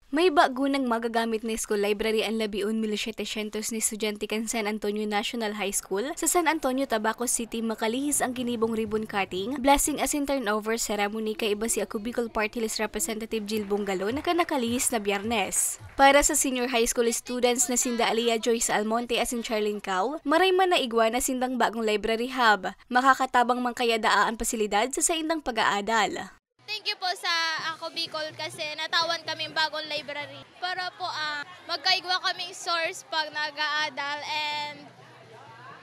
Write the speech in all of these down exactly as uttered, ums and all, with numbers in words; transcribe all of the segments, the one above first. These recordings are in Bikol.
May bago nang magagamit na school library an labion mil setecientos na estudyante kan San Antonio National High School sa San Antonio, Tabaco City, makalihis ang ginibong ribbon cutting, blessing asin turnover ceremony kaiba si Ako Bicol Party List Representative Jill Bongalon kan nakalihis na Biyernes. Para sa senior high school students na sinda Aliyah Joyce Almonte asin Charlene Cao, maray man na igwa na sindang bagong library hub. Makakatabang man kaya daa an pasilidad sa saindang pag-aadal. Thank you po sa Ako Bicol kasi natawan kaming bagong library. Para po, ah, magkaigwa kaming source pag nag-aadal and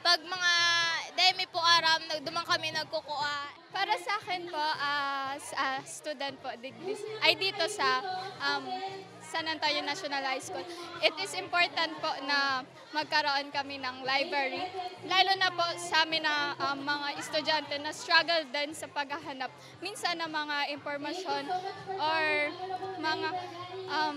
pag mga dai mi po aram, nagduman kami nagkukuha. Para sa akin po, as a student po, dig-, dis-, ay dito sa, um, San Antonio National High School, it is important po na magkaroon kami ng library. Lalo na po sa amin na, um, mga estudyante na struggle din sa paghahanap minsan ng mga impormasyon or mga, um,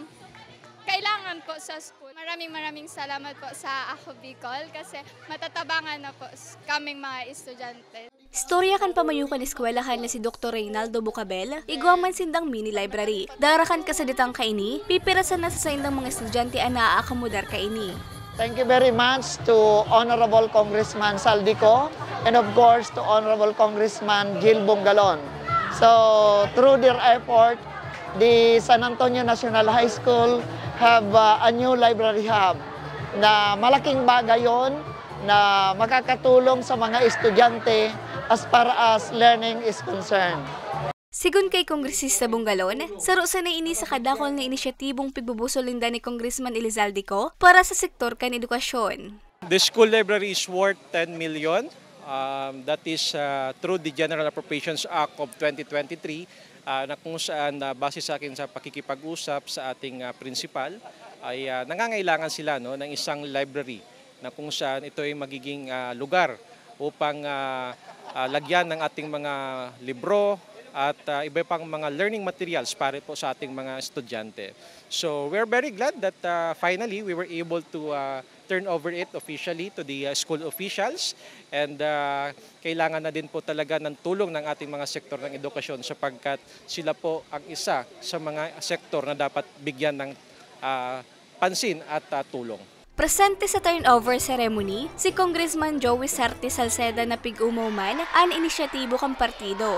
kailangan po sa school. Maraming, maraming salamat po sa Ako Bicol kasi matatabangan na po s-, kaming mga estudyante. Istorya kan pamayo kan eskwelahan na si Doktor Reynaldo Bucabel, igwa man sindang mini library. Darakan kasaditang kaini, pipirasan na sa saindang mga estudyante an naaakomodar kaini. Thank you very much to Honorable Congressman Saldico and of course to Honorable Congressman Jill Bongalon. So, through their effort, the San Antonio National High School have, uh, a new library hub na malaking bagay yon na makakatulong sa mga estudyante as far as learning is concerned. Sigon kay Kongresista Bongalon, saro sana ini sa kadakul na inisyatibong pigbubusol ninda ni Congressman Elizalde Co para sa sektor kan edukasyon. The school library is worth ten million. Um, that is, uh, through the General Appropriations Act of twenty twenty-three, uh, na kung saan, uh, base sa akin sa pakikipag-usap sa ating, uh, principal, ay, uh, nangangailangan sila, no, ng isang library na kung saan ito ay magiging, ah, lugar upang, ah, ah, lagyan ng ating mga libro at, ah, iba pang mga learning materials para po sa ating mga estudyante. So, we're very glad that, ah, finally we were able to, ah, turn over it officially to the, ah, school officials, and, ah, kailangan na din po talaga ng tulong ng ating mga sektor ng edukasyon sapagkat sila po ang isa sa mga sektor na dapat bigyan ng, ah, pansin at, ah, tulong. Presente sa turnover ceremony si Congressman Joey Sarte Salceda na pig-umaw man an inisyatibo kan partido.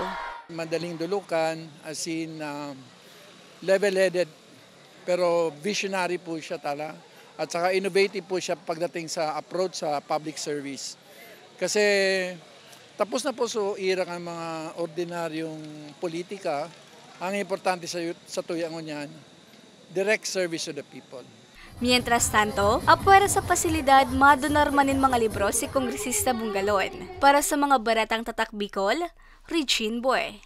Madaling dulukan, as in, um, level-headed, pero visionary po siya tala. At saka innovative po siya pagdating sa approach sa public service. Kasi tapos na po sa era ng mga ordinaryong politika, ang importante sa, sa tuya ngunyan, direct service to the people. Mientras tanto, apwera sa pasilidad, madonar man nin mga libro si Kongresista Bongalon. Para sa mga Baretang Tatak Bicol, Regine Boy.